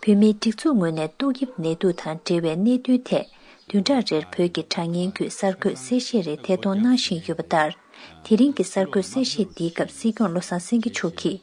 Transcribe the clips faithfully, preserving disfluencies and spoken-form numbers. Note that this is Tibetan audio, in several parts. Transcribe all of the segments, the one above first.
བོད་མིའི་སྒྲིག་འཛུགས་ངོས་ནས་ཏོག་དབྱིབས་ནད་དུག་དང་འབྲེལ་བའི་གནད་དོན་ཐད། བདུན་ཕྲག་རེར་བོད་ཀྱི་དྲ་བརྙན་བརྒྱུད་གསར་འགོད་གསལ་བཤད་རེ་ཐད་གཏོང་གནང་བཞིན་ཡོད་པ་ལྟར། དེ་རིང་གི་གསར་འགོད་གསལ་བཤད་འདིའི་སྐབས་སྲིད་སྐྱོང་བློ་བཟང་སེང་གེ་མཆོག་གིས།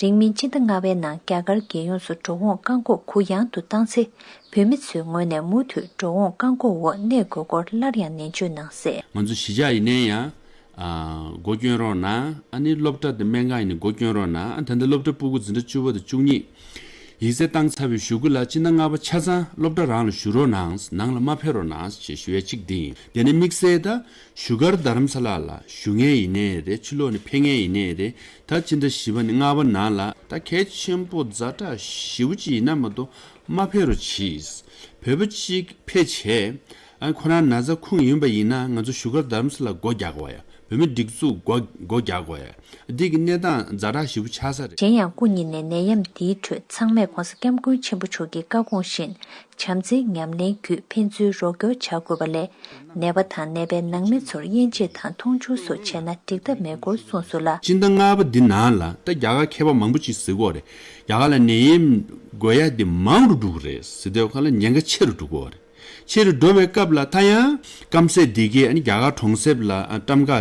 རིང་མིན་ཕྱི་ཟླ་ལྔ་པའི་ནང་རྒྱ་གར་རྒྱལ་ཡོངས་སུ་འགྲོ་འོང་བཀག་འགོག་གུ་ཡངས་དུ་བཏང་ཚེ། བོད་མི་ཚོའི་ངོས་ནས་མུ་མཐུད་འགྲོ་འོང་བཀག་འགོག་འོག་གནས་དགོས་སྐོར་སླར་ཡང་ནན་བརྗོད་གནང་གསལ། ང་ཚོ་གཞིས་ཆགས་ཡིན་ནའི་ཡང་། ཨ། སྒོ་སྐྱོན་རོགས་གནང་། ཨ་ནི་སློབ་གྲྭ་དང་སྨན་ཁང་ཡིན་ནའི་སྒོ་སྐྱོན་རོགས་གནང་། ཨ། ད་ལྟ་སློབ་གྲྭ་ཕྲུ་གུ་འཛིན་གྲྭ་བཅུ་པ་དང་བཅུ་གཉིས། ཡིག་ཚད་བཏང་ཚར་བའི་གཞུག་གུ་ལ་སྤྱི་ཟླ་ལྔ་པ་ཆ་ཚང་སློབ་གྲྭ་རང་ལ་བཞུགས་རོགས་གནང་། ནང་ལ་མ་ཕེབས་རོགས་གནང་ཞེས་ཞུ་ཡ་གཅིག་འདི་ཡིན། དེ་ནས་དམིགས་བསལ་ད་བཞུགས་སྒར་རྡ་རམ་ས་ལ་ལ་བཞུགས་མཁན་ཡིན་ནའི་རེད། ཕྱི་ལོགས་ནས་ཕེབས་མཁན་ཡིན་ནའི་རེད། ད་སྤྱི་ཟླ་བཞི་པ་ནས་ལྔ་པ་ནང་ལ་ད་གལ་ཆེན་པོ་ཛ་དྲག་ཞེ་པོ་ཅིག་ཡིན་ན་མ་གཏོགས་མ་ཕེབས་རོགས་གྱིས། བོད་པ་གཅིག་ཕེབས་བྱས། ཨ། ཁོ་རང་ན་ཚ་ཁུངས་ཡིན་པ་ཡིན་ན་ང་ཚོ་བཞུགས་སྒར་རྡ་རམ་ས་ལ་སྒོ་རྒྱག་དགོས་ཡ། བོད་མི་སྒྲིག་འཛུགས་སྒོ་སྒོ་རྒྱག་དགོས་ཡ། འདི་གི་གནས་སྟངས་ཛ་དྲག་ཞེ་པོ་ཆགས་ས་རེད། གཞན་ཡང་སྐུ་ཉིད་ནས་ནད་ཡམས་འདིའི་ཁྲོད་ཚང་མས་༸གོང་ས་༸སྐྱབས་མགོན་ཆེན་པོ་མཆོག་གི་བཀའ་དགོངས་བཞིན་བྱམས་བརྩེའི་ཉམས་ལེན་བརྒྱུད་ཕན་ཚུན་རོགས་སྐྱོར་བྱ་དགོས་པ་ལས། ནད་པ་དང་ནད་པའི་ནང་མི་ཚོར་དབྱེ་འབྱེད་དང་མཐོང་ཆུང་སོགས་བྱས་ན་འགྲིག་ཐབས་མེད་སྐོར་གསུངས་སོང་ལ། སྤྱི་ཟླ་ལྔ་པ་འདི་ནང་ལ་ད་རྒྱ་གར་མཁས་པ་མང་པོ་ཅིག་ཟེར་གྱི་ཡོད་རེད། རྒྱ་གར་ལ་ནད་ཡམས་འགོས་ཡ་འདི་མང་རུ་འགྲོ་གི་རེད་ཟེར་དུས་ཁ་ལ་ཉེན་ཁ་ཆེ་རུ་འགྲོ་གི་ཡོད་རེད། ཆེ་རུ་འགྲོ་བའི་སྐབས་ལ་ད་ཡང་སྐམ་སའི་སྡེ་དགེ་ཨ་ནི་རྒྱ་གར་གྲོང་གསེབ་ལ་ཨ་ཊམ་ཀ་ཨ་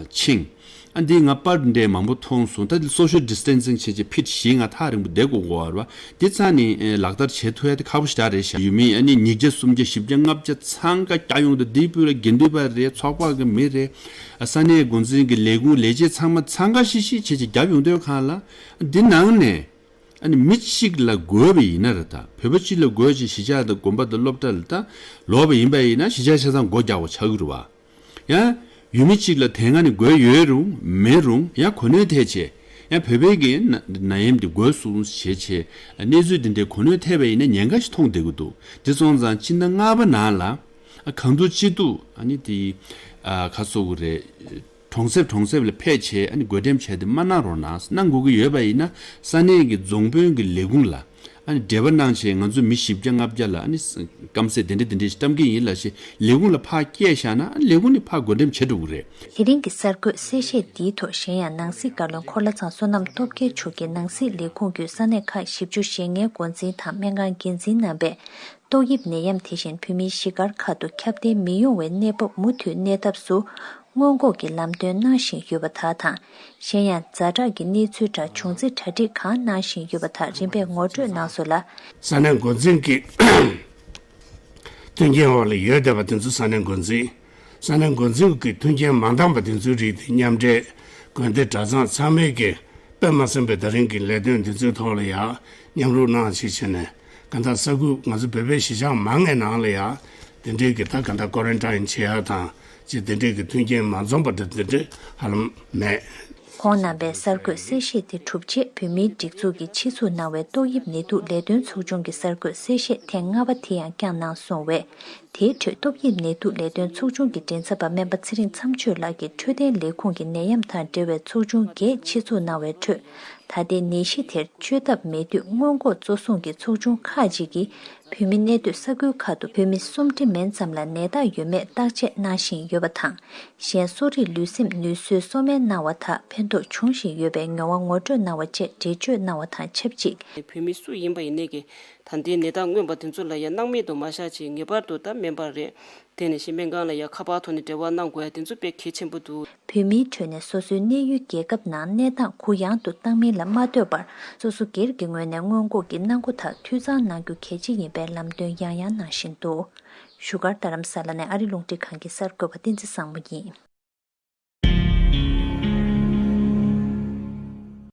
ཕྱིན། ཨ་འདི་ང་པར་འདྲ་མང་པོ་མཐོང་སོང་། ད་འདི་སོ་ཤལ་ཌི་སི་ཊེན་སིང་བྱས་བྱས་ཕིཊ་བཞི་ལྔ་ཐག་རིང་པོ་བསྡད་དགོས་ཀྱི་ཡོད་རེད་པ། འདི་རྩ་ནས་ཨེ་ལག་བསྟར་བྱེད་ཐུབ་ཡ་དེ་ཁག་པོ་ཞེ་དྲག་རེད་ཤག་ཡུལ་མི་ཨ་ནི་ཉིས་བརྒྱ་སུམ་བརྒྱ་བཞི་བརྒྱ་ལྔ་བརྒྱ་འཚང་ཁ་རྒྱག་ཡོང་དུས་འདིའི་སྤུས་ལ་དགེ་འདུན་པ་རེད། ཚོགས་པ་གི་མི་རེད། ཨ་ས་གནས་འགོ་འཛིན་གྱི་ལས་ཁུངས་ལས་བྱེད་ཚང་མ་འཚང་ཁ་ཤིག་ཤིག་བྱས་བྱས་རྒྱབ་ཡོང་དུས་སྒང་ལ་འདི་ནང་ནས། ཨ་ནི་མི་གཅིག་ལ་འགོས་པ་ཡིན་ན་རེད། ད་བོད་པ་གཅིག་ལ་འགོས་བྱས་གཞིས་ཆགས་དང་དགོན་པ་དང་སློབ་གྲྭ་ལ་ད་ལོག་པ་ཡིན་པ་ཡིན་ན་གཞིས་ཆགས་ཆ་ཚང་སྒོ་རྒྱག་པ་ཆགས་ཀྱི་རེད་བ། ཡང་ཡུལ་མི་གཅིག་ལ་དེ་སྔ་ནས་འགོས་ཡོད་རུང་མེད་རུང་ཡང་གོ་གནས་ཐེབས་བྱས་ཡང་བོད་པའི་གི་ན་ན་ཡམས་དེ་འགོས་སོང་ཞེས་བྱས་གནས་ཚུལ་དེ་འདྲའི་གོ་གནས་ཐེབས་པ་ཡིན་ན་ཉེན་ཁ་ཞིག་མཐོང་བསྡད་ཀྱི་འདུག་དེ་སོང་ཙང་ཕྱི་ཟླ་ལྔ་པ་ནང་ལ་ཨ་གང་ཐུབ་ཅི་ཐུབ་ཨ་ནི་དེ་ཨ་ཁ་གསོ་གི་རེད། གྲོང་གསེབ་གྲོང་གསེབ་ལ་ཕེབས་བྱས་ཨ་ནི་བགོ་འགྲེམས་བྱས་ཏེ་མ་གནང་རོགས་གནང་། གནང་དགོས་ཀྱི་ཡོད་པ་ཡིན་ན་ས་གནས་ཀྱི་རྫོང་དཔོན་གྱི་ལས་ཁུངས་ལ་ཨ་ནི་འབྲེལ་བ་གནང་བྱས་ང་ཚོ་མི་བཞི་བརྒྱ་ལྔ་བརྒྱ་ལ་ཨ་ནི་སྐམ་སའི་དེ་འདྲ་དེ་འདྲ་ཞིག་བཀྲམ་གྱི་ཡིན་ལབ་བྱས་ལས་ཁུངས་ལ་ཕར་བསྐྱལ་བཞག་ན་ཨ་ནི་ལས་ཁུངས་ནས་ཕར་བགོ་འགྲེམས་བྱེད་འགྲོ་གི་རེད། དེ་རིང་གི་གསར་འགོད་གསལ་བཤད་འདིའི་ཐོག་གཞན་ཡང་ནང་སྲིད་བཀའ་བློན་འཁོར་ལྷ་ཚང་བསོད་ནམས་སྟོབས་རྒྱལ་མཆོག་གིས་ནང་སྲིད་ལས་ཁུངས་བརྒྱུད་ས་གནས་ཁག་བཞི་བཅུ་ཞེ་ལྔའི་འགོ་འཛིན་དང་སྨན་ཁང་འགན་འཛིན་རྣམ་པས། ཏོག་དབྱིབས་ནད་ཡམས་དེ་བཞིན་བོད་མིའི་གཞིས་སྒར་ཁག་ཏུ་ཁྱབ་གདལ་མི་ཡོང་བའི་གནས་བབ་མུ་མཐུད་གནས་ཐབས་སུ་སྔོན་འགོག་གི་ལམ་སྟོན་གནང་བཞིན་ཡོད་པ་དག་དང་། གཞན་ཡང་ཛ་དྲག་གི་གནས་ཚུལ་དང་བྱུང་རྩིས་གྲ་སྒྲིག་གང་གནང་བཞིན་ཡོད་པ་དག་རིམ་པས་ངོ་སྤྲོད་གནང་སོང་ལ། ས་གནས་འགོ་འཛིན་གྱི་མཐུན་རྐྱེན་འོག་ལ་ཡོད་བསྡད་པ་དེ་ཚོ་ས་གནས་འགོ་འཛིན། ས་གནས་འགོ་འཛིན་གྱི་མཐུན་རྐྱེན་མ་འདང་པ་དེ་ཚོའི་རིགས་དེ་མཉམ་འབྲེལ་དགོན་སྡེ་གྲྭ་ཚང་ཚང་མས་ཀྱི་དཔེ་མ་སྲིད་པའི་ད་རིང་གི་ལས་དོན་འདི་ཚོའི་ཐོག་ལ་ཡང་མཉམ་རུབ་གནང་ཞིག་བྱས་ནས་གང་ལྟར་ས་ཁུལ་ང་ཚོ་བོད་པའི་གཞིས་ཆགས་མང་ངེས་ནང་ལ་ཡང་དེ་འདྲའི་གི་ད་གང་ལྟར་ཀོ་རན་ཊིན་བྱེད་ཡག་དང་ཅིག་དེ་འདྲའི་གི་མཐུན་རྐྱེན་མ་འཛོམས་པ་དེ་དེ་འདྲའི་ཧ་ལམ་མེད། ཁོང་རྣམ་པས་གསར་འགོད་གསལ་བཤད་དེ་གྲུབ་རྗེས་བོད་མིའི་སྒྲིག་འཛུགས་ཀྱིས་ཆེད་འཛུགས་གནང་བའི་ཏོག་དབྱིབས་ནད་དུག་ལས་དོན་ཚོགས་ཆུང་གི་གསར་འགོད་གསལ་བཤད་ཐེངས་ལྔ་པ་དེ་ཡང་བསྐྱངས་གནང་སོང་བས། དེའི་ཁྲོད་ཏོག་དབྱིབས་ནད་དུག་ལས་དོན་ཚོགས་ཆུང་གི་མགྲིན་ཚབ་པ་སྨན་པ་ཚེ་རིང་མཚམས་གཅོད་ལགས་ཀྱིས་འཕྲོད་བསྟེན་ལས་ཁུངས་ཀྱི་ནད་ཡམས་དང་འབྲེལ་བའི་ཚོགས་ཆུང་བརྒྱད་ཆེད་འཛུགས་གནང་བའི་ཁྲོད། ད་ལྟའི་ནད་གཞི་དེར་བཅོས་ཐབས་མེད་དུས་སྔོན་འགོག་གཙོ་བཟུང་གི་ཚོགས་ཆུང་ཁག་ཅིག་གིས་བོད་མི་གནས་སྡོད་ས་ཁུལ་ཁག་ཏུ་བོད་མི་སུམ་ཁྲི་མན་ཙམ་ལ་ནད་རྟགས་ཡོད་མེད་བརྟག་དཔྱད་གནང་བཞིན་ཡོད་པ་དང་། གཞན་གསོ་རིག་ལུས་སེམས་ནུས་གསོའི་གསོ་སྨན་གནང་བ་དག་ཕན་ཐོགས་འབྱུང་བཞིན་ཡོད་པའི་མྱོང་བ་ངོ་སྤྲོད་གནང་བ་བཅས་འགྲེལ་བརྗོད་གནང་བ་དང་ཆབས་ཅིག་བོད་མི་སུ་ཡིན་པ་ཡིན་ནའི་གི་ད་ལྟའི་ནད་རྟགས་མངོན་པ་དེ་ཚོ་ལ་ཡང་སྣང་མེད་དུ་མ་བཞག་ཅིག་ངེས་པར་དུ་ད་སྨན་པ་རེད། དེ་ནས་སྨན་ཁང་ལ་ཡང་ཁ་པར་ཐོག་ནས་འབྲེལ་བ་གནང་དགོས་ཡ་དེ་ཚོ་དཔེ་གལ་ཆེན་པོ་འདུག་བོད་མིའི་ཁྲོད་ནས་སོ་སོའི་གནས་ཡུལ་རྒྱལ་ཁབ་ནང་གནས་སྟངས་གུ་ཡངས་དུ་བཏང་མིན་ལ་མ་ལྟོས་པར་སོ་སོ་སྒེར་གྱི་ངོས་ནས་སྔོན་འགོག་གི་གནང་སྒོ་དག་འཐུས་ཚང་གནང་རྒྱུ་གལ་ཆེ་ཡིན་པའི་ལམ་སྟོན་ཡང་ཡང་གནང་བཞིན་འདུག་བཞུགས་སྒར་རྡ་རམ་ས་ལ་ནས་ཨ་རི་རླུང་འཕྲིན་ཁང་གི་གསར་འགོད་པ་བསྟན་འཛིན་བཟང་མོ་ཡིན།